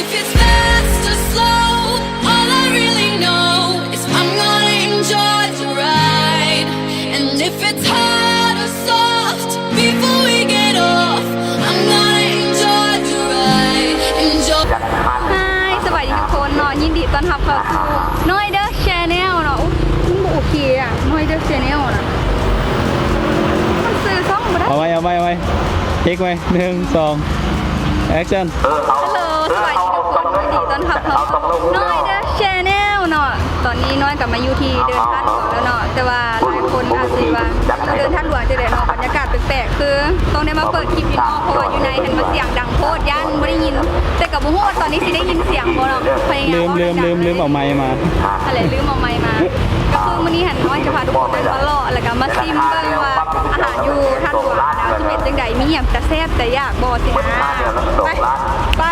If it's fast or slow, all I really know is I'm gonna enjoy the ride. And if it's hard or soft, before we get off, I'm gonna enjoy the ride. Enjoy. ຮາຍ ສະບາຍດີທຸກຄົນເນາະ ຍິນດີຕ້ອນຮັບເຂົ້າສູ່ນ້ອຍເດີ Channel ເນາະ. ໂອ້ ມັນບໍ່ໂອເຄອະ ນ້ອຍເດີ Channel ນະ ມັນຊື່ຊ່ອງບໍ່ໄດ້. ເອົາໄວ້ ເອົາໄວ້ ເອົາໄວ້ ເທກໄວ້ ໜຶ່ງ ສອງ Action. Hello ສະບາຍດີທຸກຄົນ ຍິນດີຕ້ອນຮັບເຂົ້າສູ່ນ້ອຍເດີ Channel ເນາະ. ຕອນນີ້ນ້ອຍກໍມາຢູ່ທີ່ເດີ່ນທາດຫຼວງແລ້ວເນາະ ແຕ່ວ່າຫຼາຍຄົນອາດຊິວ່າຢູ່ເດີ່ນທາດຫຼວງຈັ່ງໃດເນາະ ບັນຍາກາດແປກໆ ຄືຕ້ອງໄດ້ມາເປີດຄລິບຢູ່ນອກ ເພາະວ່າຢູ່ໃນຫັ້ນມັນສຽງດັງໂພດ ຢ້ານບໍ່ໄດ້ຍິນ. ແຕ່ກໍບໍ່ຮູ້ວ່າຕອນນີ້ຊິໄດ້ຍິນສຽງບໍ່ເນາະ ພະຍາຍາມ ລືມ ລືມ ເວົ້າດັງໆ ລືມເອົາໄມມາ. ຫັ້ນແຫຼະ ລືມເອົາໄມມາ. ກໍຄືມື້ນີ້ຫັ້ນນ້ອຍຈະພາທຸກຄົນນັ້ນມາເລາະ ແລ້ວກໍມາຊິມເບິ່ງວ່າອາຫານຢູ່ທາດຫຼວງນາວສິບເອັດຈັ່ງໃດ ມີຫຍັງຕາແຊບຕາຢາກບໍ່ຊີ້ນະ. ໄປ ໄປ.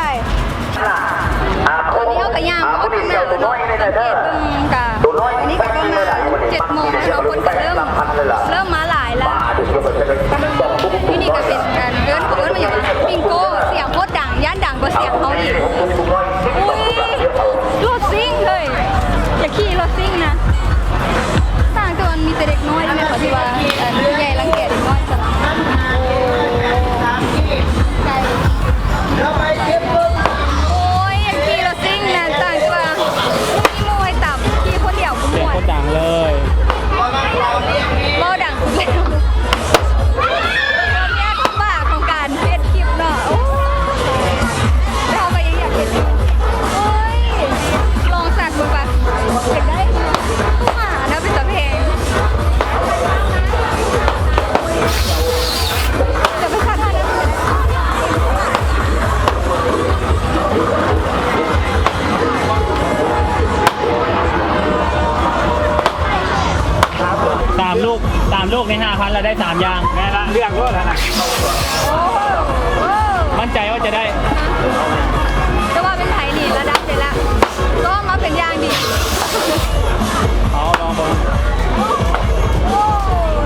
ຕອນນີ້ເຮົາກໍຍ່າງມາຮອດທາງໜ້າແລ້ວເນາະ ສັງເກດເບິ່ງກະ ອັນນີ້ກໍປະມານເຈັດໂມງແລ້ວເນາະ ຄົນກໍເລີ່ມ ເລີ່ມມາຫຼາຍແລ້ວ. ຢູ່ນີ້ກໍເປັນ ອັນ ເອີ້ນ ເຂົາເອີ້ນວ່າຫຍັງວະ ບິງໂກ ສຽງໂຄດດັງ ຢ້ານດັງກວ່າສຽງເຮົາອີກ. ອຸ້ຍ ລົດຊິງເຮີ້ຍ ຢາກຂີ່ລົດຊິງນະ. ຕ່າງແຕ່ວ່າມີແຕ່ເດັກນ້ອຍແມ່ນບໍ່ ທີ່ວ່າ ອັນ ຜູ້ໃຫຍ່ລັງແກເດັກນ້ອຍຊັ້ນ. ໂອ້ຍ ຢາກຂີ່ລົດຊິງນະ ຕ່າງແຕ່ວ່າມີໝູ່ໃຫ້ຕຳ ຂີ່ຄົນດຽວບໍ່ມ່ວນ. ສຽງໂຄດດັງເລີຍ ເວົ້າດັງສຸດແລ້ວ. ເປັນຍາກລຳບາກຂອງການເຮັດຄລິບເນາະ. ໂອ້ຍ ເຮົາກໍຍັງຢາກເຮັດຢູ່. ໂອ້ຍ ລອງສັກເບິ່ງກ່ອນ ຢາກໄດ້ໝານະ ເປັນຕາແພງ. ຈະໄປສັກ ສາມລູກ ສາມລູກໃນຫ້າພັນ ລະໄດ້ສາມຢ່າງ. ແມ່ນລະ ເລືອກໂລດຫັ້ນນະ. ໂອ້ໂຫ ໝັ້ນໃຈວ່າຈະໄດ້. ແຕ່ວ່າເປັນໄຜນີ້ລະດັບເດລະ ຊ້ອມມາເປັນຢ່າງດີ. ເອົາ ລອງເບິ່ງ. ໂອ້ຍ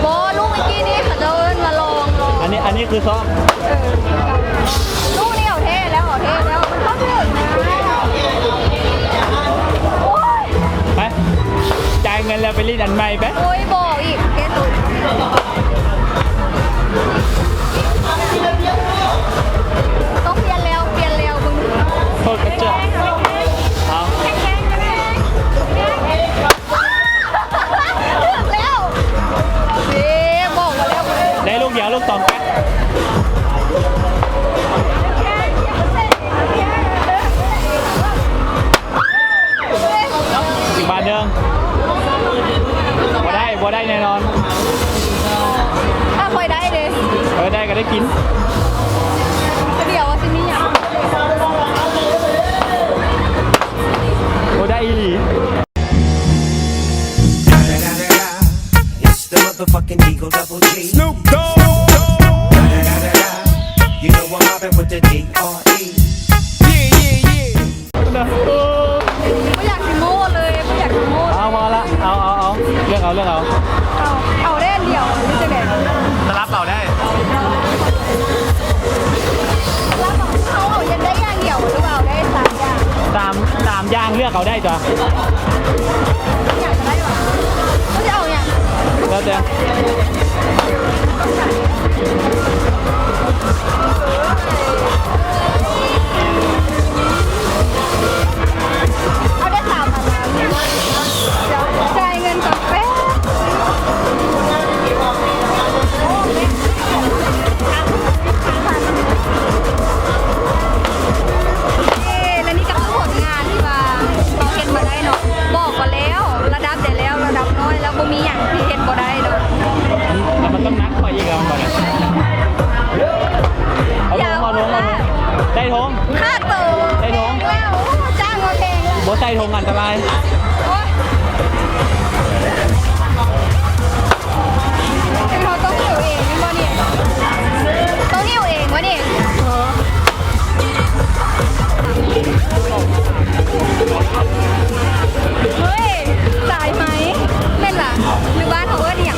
ບໍ່ ລູກເມື່ອກີ້ນີ້ເຂົາເຈົ້າເອີ້ນວ່າລອງ ລອງ. ອັນນີ້ ອັນນີ້ຄືຊ້ອມ. ເອີ ລູກນີ້ເອົາແທ້ແລ້ວ ເອົາແທ້ແລ້ວ ມັນເຂົ້າເຖິງນະ. ໂອ້ຍ ໄປ ຈ່າຍເງິນແລ້ວໄປຫຼິ້ນອັນໃໝ່ໄປ. ໂອ້ຍ ບໍ່ອີກ ເກດ ຕ້ອງປ່ຽນແລ້ວ ປ່ຽນແລ້ວ ເບິ່ງດູ. ໂຄດກະເຈີກ ເອົາ. ຖືກແລ້ວ ເດ້ ບອກມາແລ້ວ. ໄດ້ລູກດຽວ ລູກສອງແປັດ ອີກບາດໜຶ່ງ. ບໍ່ໄດ້ ບໍ່ໄດ້ແນ່ນອນ. ຖ້າຂ້ອຍໄດ້ເດ້. ເອີ ໄດ້ກໍໄດ້ກິນ. ດຽວວ່າຊິມີຫຍັງ. ໂອ້ ໄດ້ອີ່ຫຼີ. It's the motherfucking Eagle Double G. Snoop Dogg. You know I'm mobbing with the D R E. Yeah, yeah, yeah. ບໍ່ຢາກຊິໂມ້ເລີຍ ບໍ່ຢາກຊິໂມ້. ເອົາ ພໍລະ ເອົາ ເອົາ ເອົາ ເລືອກເອົາ ເລືອກເອົາ. ເອົາ ເອົາໄດ້ອັນດຽວ ຫຼືຈັ່ງໃດ? ສະຫຼັບເອົາໄດ້. ເຮົາເອົາຢາກໄດ້ຢ່າງດຽວ ຫຼືວ່າເອົາໄດ້ສາມຢ່າງ? ສາມ ສາມຢ່າງ ເລືອກເອົາໄດ້ຕົວະ. ຫຍັງກໍໄດ້ຫວາ? ເຮົາຈະເອົາຫຍັງ? ແລ້ວແຕ່. ເອົາໄດ້ສາມອັນນະ. ຈ່າຍເງິນກ່ອນແປັບ. ເອີ ແລະນີ້ກໍຄືຜົນງານທີ່ວ່າເຮົາເຮັດມາໄດ້ເນາະ. ບອກວ່າແລ້ວ ລະດັບໃດແລ້ວ ລະດັບນ້ອຍແລ້ວ ບໍ່ມີຫຍັງທີ່ເຮັດບໍ່ໄດ້ເນາະ. ແລ້ວມັນຕ້ອງໜັກໄປອີກແລ້ວບັດນີ້. ເອົາຖົງ ເອົາຖົງ ເອົາຖົງ. ໄດ້ຖົງ. ຄ່າໂຕ ໄດ້ຖົງ ແພງແລ້ວ ຈ້າງມາແພງແລ້ວ. ບໍ່ໃສ່ຖົງອັນຕະລາຍ. ໂອ້ຍ ເຮົາຕ້ອງຫິ້ວເອງແມ່ນບໍ່ນີ້? ຕ້ອງຫິ້ວເອງວະນີ້? ເຮີ້ຍ ສາຍໄໝ ແມ່ນລະ ຫຼືບ້ານເຮົາເອີ້ນອີ່ຫຍັງ?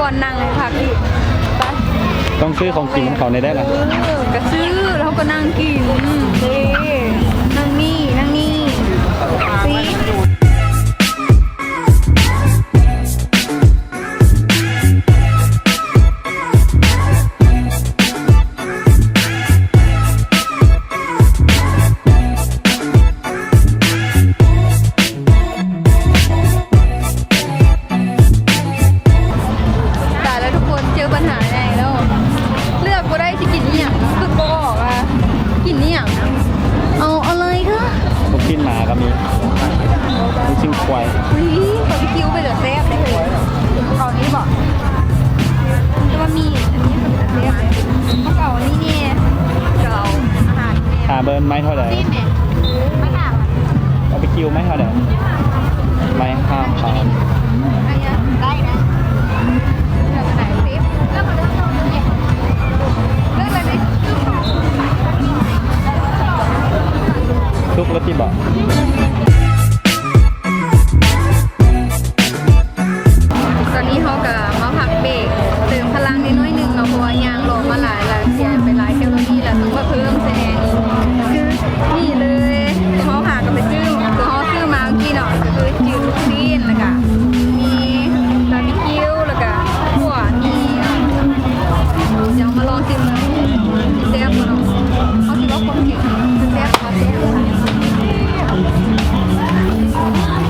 ກ່ອນນັ່ງໃຫ້ພັກອີກ ໄປ ຕ້ອງຊື້ຂອງກິນນຳເຂົາແດ່ລະ ເອີ ກະຊື້ ແລ້ວເຮົາກະນັ່ງກິນ ເດ້ ນັ່ງນີ້ ນັ່ງນີ້ ຊິ ຕາຍແລ້ວທຸກຄົນ ເຈີບັນຫາໃຫຍ່ແລ້ວ ເລືອກບໍ່ໄດ້ຊິກິນອີ່ຫຍັງ ຄິດບໍ່ອອກວ່າກິນອີ່ຫຍັງ ເອົາ ເອົາເລີຍຄື ລູກຊີ້ນໝາກະມີ ລູກຊີ້ນຄວາຍ ອຸ້ຍ ບາບີຄິວເປັນຕາແຊບເດ້ ເອົານີ້ບໍ ແຕ່ວ່າມີອັນນີ້ເປັນຕາແຊບເດ້ ເຮົາກະເອົາອັນນີ້ແດ່ ກະເອົາອາຫານແດ່ ຖ້າເບິ່ງໄມ້ເທົ່າໃດ ຊີ້ນແດ່ ໄມ້ຫ້າ ບາບີຄິວໄມ້ເທົ່າໃດ ໄມ້ຫ້າພັນ ໄດ້ນະ ເລືອກອັນໃດ ສິບ ເລືອກເອົາເລີຍ ເລືອກເລີຍ ສຸກແລ້ວຕິບໍ? ຕອນນີ້ເຮົາກະມາພັກເບຣກ ເຕີມພະລັງໄດ້ໜ້ອຍໜຶ່ງເນາະ ເພາະວ່າຍ່າງເລາະມາຫຼາຍລະ ເສຍໄປຫຼາຍແຄໂລຣີລະ ຕ້ອງມາເພີ່ມໃສ່ແດ່ ຄືນີ້ເລີຍ ເຮົາຫາກະໄປຊື້ ຄືເຮົາຊື້ມາເມື່ອກີ້ເນາະ ກະຄືຈື່ລູກຊີ້ນ ລະກະມີບາບີຄິວ ລະກະ ຂົ້ວມີ ດຽວມາລອງຊີມເບິ່ງ ແຊບບໍ່ເນາະ ເຮົາຊິເວົ້າຄວາມຈິງ ແຊບບໍ່ແຊບ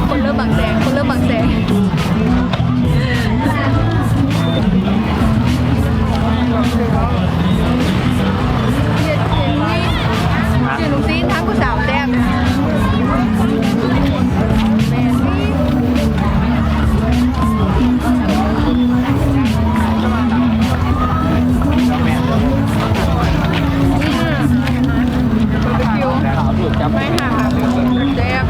ຄົນເລີ່ມບາງແສນ ຄົນເລີ່ມບາງແສນ ເຮັດເປັນນີ້ ຈື່ລູກຊີ້ນທາງຜູ້ສາວແຊບ ແມ່ນ ບາບີຄິວ ໄມ້ຫ້າ ແຊບ ແຊບ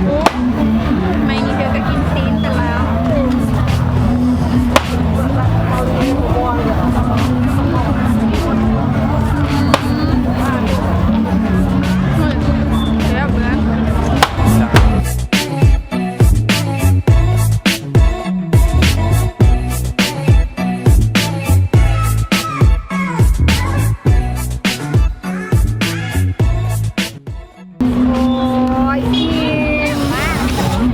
ໂອ້ ໄມ້ນີ້ເທື່ອກະກິນຊີ້ນແຕ່ລາວ ແຊບເລີຍ. ໂອ້ຍ ອີ່ມ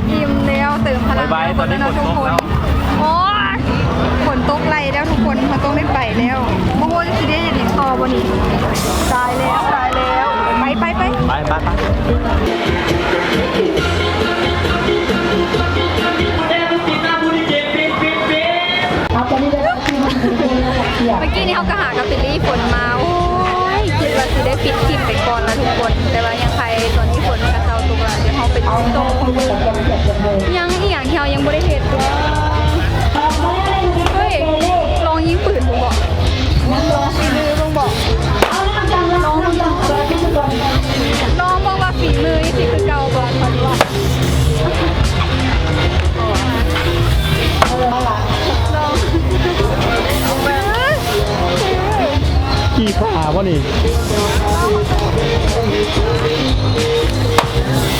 ອີ່ມແລ້ວ ເຕີມພະລັງ ບາຍບາຍ ຕອນນີ້ຝົນຕົກແລ້ວ ໂອ້ຍ ຝົນຕົກໄລ່ແລ້ວທຸກຄົນ ເຮົາຕ້ອງໄດ້ໄປແລ້ວ ບໍ່ຮູ້ວ່າຊິໄດ້ເຮັດຫຍັງຕໍ່ບໍ່ນີ້ ຕາຍແລ້ວ ຕາຍແລ້ວ ໄປ ໄປ ໄປ ໄປ ໄປ ໄປ. ເມື່ອກີ້ນີ້ເຮົາກະຫາກັບບິລລີ້ຝົນມາ ໂອ້ຍ ຄິດວ່າຊິໄດ້ປິດຄລິບໄປກ່ອນລະທຸກຄົນ ແຕ່ວ່າຍັງໄຄ ຕອນນີ້ຝົນກະເຊົາຕົກລະ ດຽວເຮົາໄປຕໍ່ ຍັງອີ່ຫຍັງທີ່ເຮົາຍັງບໍ່ໄດ້ເຮັດ ເຮີ້ຍ ລອງຍິງປືນເບິ່ງບໍ ລອງຝີມືເບິ່ງບໍ ລອງເບິ່ງວ່າຝີມືນີ້ຊິຄືເກົ່າບໍ່ ຂີ່ຜາບໍ່ນີ້?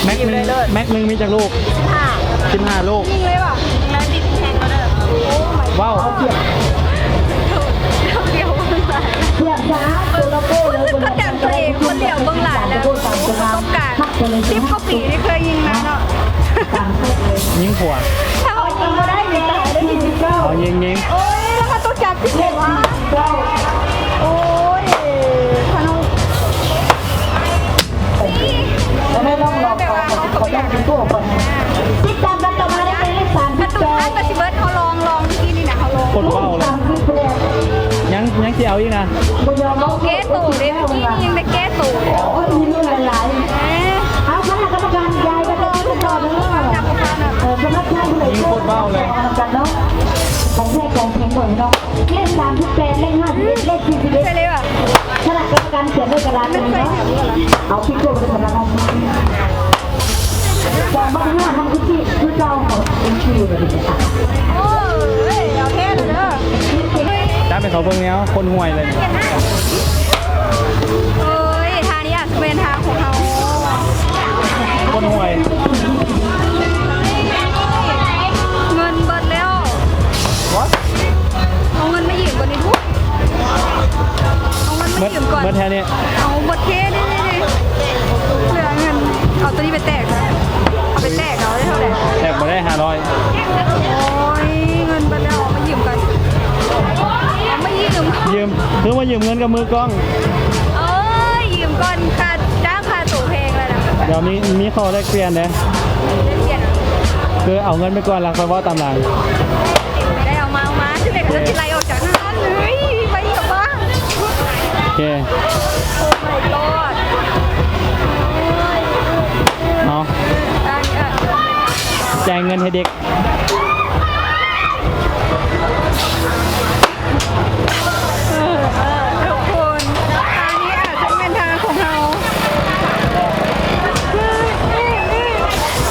ແມັກໜຶ່ງ ແມັກໜຶ່ງມີຈັກລູກ? ສິບຫ້າ ສິບຫ້າລູກ. ຍິງເລີຍບໍ່? ຍິງເລີຍ ຕິດແຮງເດີ. ໂອ້ ມາຍ ວ້າວ ເກືອບ ເກືອບ ເກືອບຊະ ໂຕລະໂກເລີຍ ກະຈັບໂຕເອງຄົນດຽວເບິ່ງຫຼາຍແລ້ວ ປະສົບການສິບກວ່າປີທີ່ເຄີຍຍິງມາເນາະ. ຍິງຂົວ ຖ້າເຮົາຍິງບໍ່ໄດ້ນີ້ຕາຍເລີຍ. ເອົາຍິງ ຍິງ ໂອ້ຍ ແລ້ວເຮົາຕ້ອງຈັບທີ່ເຫັນວ່າ ໂອ້ຍ ເຮົາ ຕິດຕາມກັນຕໍ່ມາໄດ້ເລີຍ ເລກສາມສິບແປດ ປະຕູທາງກະຊິເບິດ ເຮົາລອງ ລອງ ເມື່ອກີ້ນີ້ນະ ເຮົາລອງ ກົດເວົ້າແລ້ວ ຍັງ ຍັງຊິເອົາອີກນະ ແກ້ໂຕເດ້ ເມື່ອກີ້ນີ້ຍັງໄດ້ແກ້ໂຕ ໂອ້ຍ ມີລຸ້ນຫຼາຍໆ ເອີ ເອົາ ຄະນະກຳມະການ ຢາຍກັນໄປກິນຕໍ່ເດີ ເອີ ສຳລັບທ່ານຜູ້ໃດ ຍິງກົດເວົ້າແລ້ວ ນຳກັນເນາະ ຂອງແທ້ຂອງແຂງເບິ່ງເນາະ ເລກສາມສິບແປດ ເລກຫ້າສິບເອັດ ເລກສີ່ສິບເອັດ ໃຊ່ເລີຍຫວາ? ຄະນະກຳມະການຂຽນໃນກະດາດເລີຍເນາະ ເອົາ ປິດໂກໄປສຳລັບເຮົາ ສອງພັນຫ້າພັນຄື ຄືເກົ່າ ໂອ້ຍ ເອົາແທ້ເລີຍເດີ ຕາມໃຫ້ເຂົາເບິ່ງແນວຄົນຫ່ວຍເລີຍ ໂອ້ຍ ທ່ານີ້ອາດຈະແມ່ນທາງຂອງເຮົາ ຄົນຫ່ວຍ ເງິນເບິດແລ້ວ เงินกับมือกล้อง โอ้ย ยืมก่อน ค่าจ้างค่าตั๋วแพงแล้วนะ เดี๋ยวมี มีข้อแลกเปลี่ยนเด้ แลกเปลี่ยน คือเอาเงินไปก่อนแล้วค่อยเว้าตามหลัง ได้ เอามา เอามา จั่งใด๋ก็สิไล่ออกจากร้าน เฮ้ย ไปเถอะวะ โอเค Oh my god เอา อันนี้อะ จ่ายเงินให้เด็ก เออ เออ ทุกคน อันนี้อาจจะเป็นทางของเรา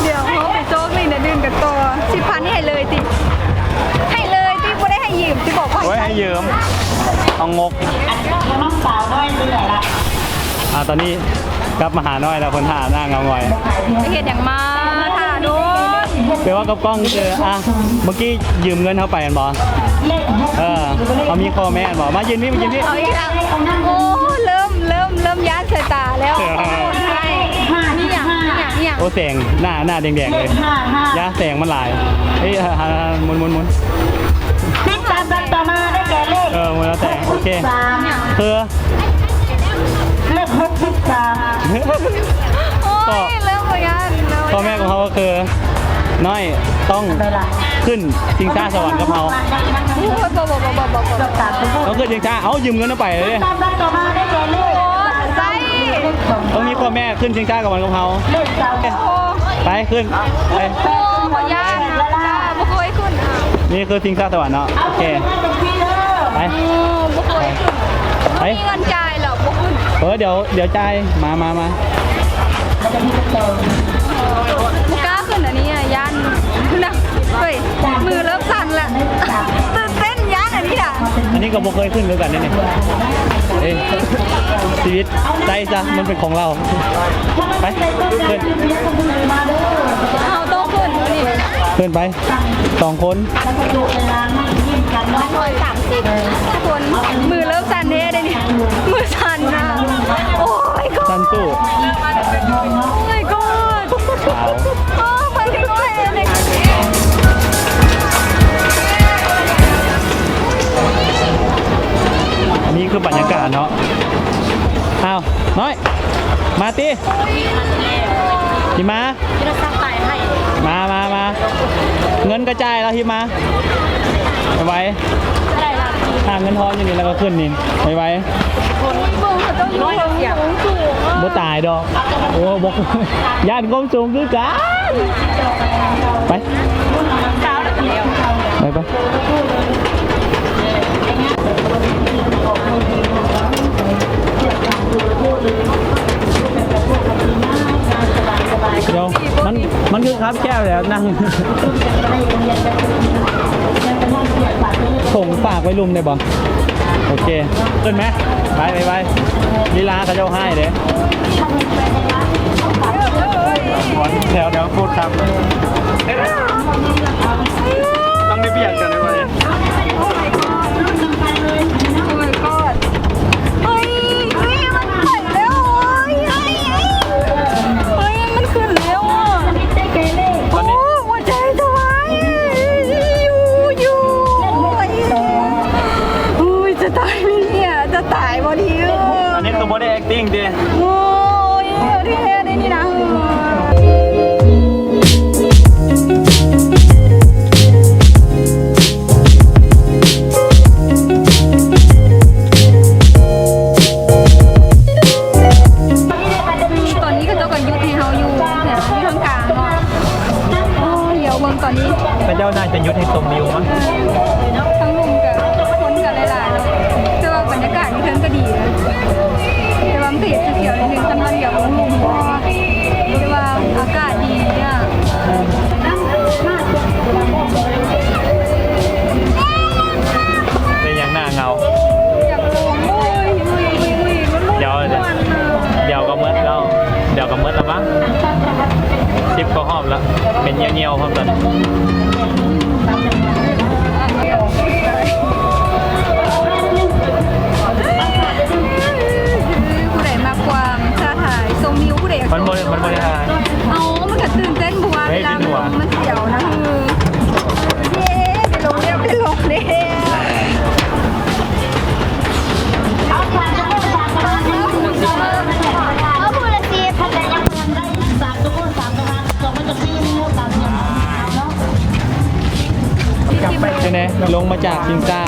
เดี๋ยวเราไปโจกหลิ้นอื่นกันต่อ สิบพันนี่ให้เลยติ ให้เลยติ บ่ได้ให้ยืมติ บอกว่า โอ้ย ให้ยืม เอางก น้องสาวน้อยไปไหนล่ะ อ่า ตอนนี้กลับมาหาน้อยแล้ว เพิ่นท่าหน้าเงางอย ไปเฮ็ดหยังมา ท่าโดน แปลว่ากับกล้องคือ อ่ะ เมื่อกี้ยืมเงินเขาไปแม่นบ่ เออ เขามีข้อแม้แม่นบ่ มายืนนี่ มายืนนี่ เอาอีกแล้ว โอ้ เริ่ม เริ่ม เริ่มย้านสายตาแล้ว เออ โอ้ย มีหยัง มีหยัง มีหยัง โอ้ แสง หน้า หน้าแดงๆ เลย อย่า แสงมันหลาย เอ้ย หมุน หมุน หมุน เลขสามตัวต่อมาได้แก่เลข เออ หมุนแล้วแต่ โอเค หกสิบสาม คือ เลขหกสิบสาม โอ้ย เริ่มเหมือนกัน เริ่มเหมือนกัน ข้อแม้ของเขาก็คือ น้อยต้องขึ้นชิงช้าสวรรค์กับเรา โอ้ย บ่ บ่ ต้องขึ้นชิงช้า เอ้า ยืมเงินเอาไปเลย โอ้ย ใช่ ต้องมีข้อแม้ขึ้นชิงช้าสวรรค์กับเรา โอ้ ไปขึ้น ไป โอ้ บ่ย่านนะ บ่เคยขึ้น นี่คือชิงช้าสวรรค์เนาะ โอเค ไป โอ้ บ่เคยขึ้น ไป มีเงินจ่ายแล้วบ่ขึ้น เออ เดี๋ยว เดี๋ยวจ่าย มา มา มา บ่กล้าขึ้นอันนี้อะ ย่านนะ เฮ้ย มือเริ่มสั่นละ ตื่นเต้น ย่านอันนี้นะ อันนี้ก็บ่เคยขึ้นคือกันนี่ เอ้ย ชีวิต ใช้ซะ มันเป็นของเรา ไป ขึ้น เอาโต๊ะขึ้นนี่ ขึ้นไป สองคน ร้อยสามสิบ ทุกคน มือเริ่มสั่นแท้เด้นี่ มือสั่นนะ โอ้ย ก็ สั่นสู้ โอ้ย ก็ ขาว โอ้ย ก็ อันนี้คือบรรยากาศเนาะ อ้าว น้อย มาติ หิมมา มา มา มา เงินกระจายแล้ว หิมมา ไวๆ หาเงินทอนอยู่นี่ แล้วก็ขึ้นนี่ ไวๆ บ่ตายดอก โอ้ บ่ ย่านความสูงคือกัน ไป ไป ไป เดี๋ยว มัน มันคือคับแคบแล้ว นั่ง ถงฝากไว้ลุมได้บ่ โอเค ขึ้นไหม ไป ไป ไป ลีลาเขาเจ้าให้เด้ แถว แถวพูดครับ ต้องได้เบียดกันเลยวันนี้ Oh my god เฮ้ย เฮ้ย มันขึ้นแล้ว เฮ้ย เฮ้ย เฮ้ย มันขึ้นแล้วอะ โอ้ หัวใจจะวาย อยู่ อยู่ โอ้ย จะตายไหมเนี่ย จะตายบ่ดี อันนี้คือบ่ได้ acting ติ โอ้ย ที่แท้ได้นี่นะ ตอนนี้เขาเจ้าก็หยุดให้เฮาอยู่ อยู่ทางกลางเนาะ โอ้ย เดี๋ยวเบิ่งตอนนี้ เขาเจ้าน่าจะหยุดให้ชมวิวมั้ง เออ ทั้งลุ่มกับคนกับหลายๆเนาะ แต่ว่าบรรยากาศอยู่เทิงก็ดีนะ แต่ว่ามันก็เห็นเสียวๆนิดนึง คันว่าเดี๋ยวลุ่ม เพราะว่า แต่ว่าอากาศดีอะ เป็นหยังหน้าเงา อยากลง อุ้ย อุ้ย อุ้ย อุ้ย มันลง เดี๋ยว ทุกวันน่ะ เดี๋ยวก็หมดแล้ว เดี๋ยวก็หมดแล้วมั้ง สิบกว่ารอบแล้ว เป็นเยี่ยวๆพร้อมตอนนี้ ผู้ใดมักความท้าทายชมวิว ผู้ใดอยาก มันบ่ มันบ่ได้ทาย เอ้า มันก็ตื่นเต้นบัว เฮ้ย เวลามันลง มันเสียวนะ เย้ ได้ลงแล้ว ได้ลงแล้ว เอา ລົງມາຈາກຊິງຊ້າ.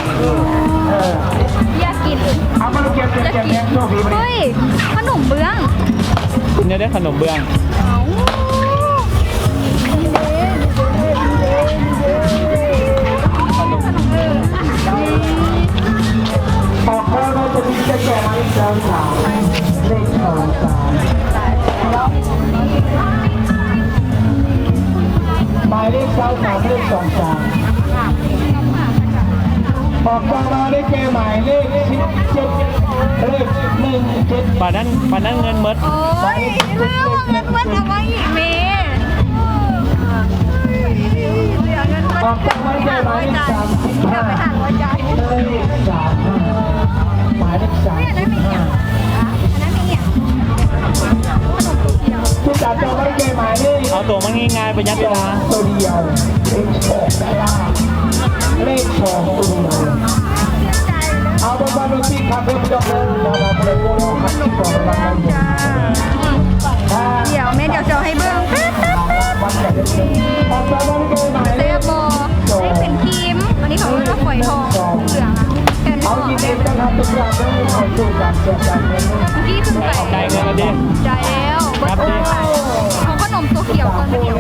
ຢາກກິນ ຢາກກິນ. ເຮີ້ຍ ຂະໜົມເບື້ອງ. ກິນແນວໃດຂະໜົມເບື້ອງ? ເອົ້າ ຂະໜົມ ອອກມາເຮົາຈະມີແຕ່ແກ່ໝາຍເລກຊາວສາມ ເລກຊາວສາມ ໝາຍເລກຊາວສາມ ເລກຊາວສາມ. ອອກມາໄດ້ແກ່ໝາຍເລກສິບເຈັດ ເລກໜຶ່ງເຈັດ. ປານນັ້ນ ປານນັ້ນເງິນໝົດ. ໂອ້ຍ ເງິນໝົດ ເອົາມາອີກແມ່. ອອກມາໄດ້ແກ່ໝາຍເລກສາມສິບຫ້າ ເລກສາມຫ້າ ໝາຍເລກສາມສິບຫ້າ. ເອົາໂຕມັນງ່າຍໆ ປະຢັດເວລາ. ໂຕດຽວ ເລກສອງ ເລກສອງ ໂຕດຽວ. ເອົາ ເບິ່ງວ່າໂລຕິຄັບເດີ ດຽວແມ່ດຽວຈະໃຫ້ເບິ່ງ ແຊບບໍ່? ນີ້ເປັນຄຣີມ ອັນນີ້ເຂົາເອີ້ນວ່າຝອຍທອງເຫຼືອງ ແຜ່ນທອງ. ເມື່ອກີ້ເພິ່ງໄປ ຈ່າຍເງິນແລ້ວເດ້ ຈ່າຍແລ້ວ ເບິດ. ເອົາຂະໜົມໂຕຂຽວກ່ອນ ດຽວ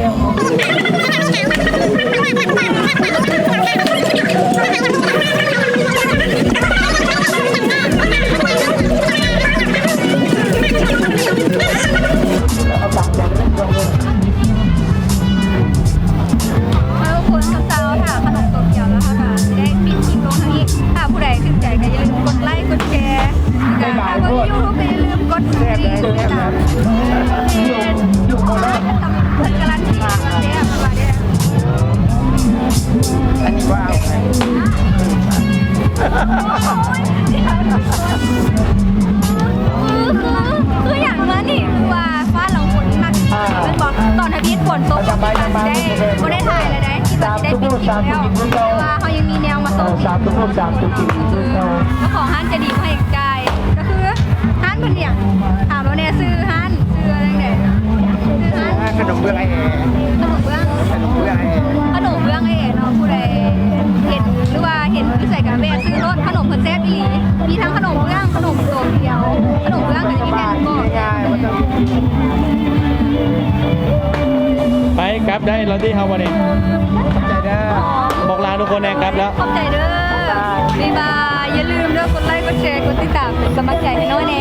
ເຮົາຄົນຊາວໆ ຖ້າຂະໜົມໂຕຂຽວແລ້ວ ເຮົາກະຊິໄດ້ປິດຄລິບລົງເທົ່ານີ້. ຖ້າຜູ້ໃດຖືກໃຈກະຢ່າລືມກົດໄລກ໌ ກົດແຊ ແລ້ວກະຖ້າເບິ່ງຢູ່ທູບກະຢ່າລືມກົດກະດິ່ງຕິດຕາມ ເພື່ອການຮັບຊົມການກິນ. ອັນນີ້ວ່າເອົາໄປ ຄື ຄື ຄືຫຍັງວະນີ້ ຄືວ່າ ບ້ານລາງຄົນມັກກິນແມ່ນບໍ່? ຕອນທຳອິດຝົນຕົກ ຄິດວ່າຊິໄດ້ ບໍ່ໄດ້ຖ່າຍແລ້ວໃດ໋ ຄິດວ່າຊິໄດ້ປິດຄລິບແລ້ວ ແຕ່ວ່າເຮົາຍັງມີແນວມາໂຊ ເອີ ເຈົ້າຂອງຮ້ານໃຈດີບໍ່ໃຫ້ຈ່າຍ ກະຄືຮ້ານເພິ່ນຫຍັງ ຖາມລາວແດ່ ຊື່ຮ້ານ ຊື່ຈັ່ງໃດ? ຊື່ຮ້ານ ຮ້ານຂະໜົມເບື້ອງອ້າຍແອ. ຂະໜົມເບື້ອງ ຂະໜົມເບື້ອງອ້າຍແອ ຂະໜົມເບື້ອງອ້າຍແອເນາະ. ຜູ້ໃດເຫັນ ຫຼືວ່າເຫັນຢູ່ໃສກະແວ່ຊື້ໂລດ ຂະໜົມເພິ່ນແຊບອີ່ຫຼີ. ມີທັງຂະໜົມເບື້ອງ ຂະໜົມໂຕຂຽວ ຂະໜົມເບື້ອງກະຈະມີແຜ່ນກອບ. ໄປ ກັບໄດ້ແລ້ວຕິເຮົາບັດນີ້. ຂອບໃຈເດີ ບອກລາທຸກຄົນແດ່ ກັບແລ້ວ. ຂອບໃຈເດີ ບາຍບາຍ. ຢ່າລືມເດີ ກົດໄລກ໌ ກົດແຊ ກົດຕິດຕາມ ເປັນກຳລັງໃຈໃຫ້ນ້ອຍແດ່.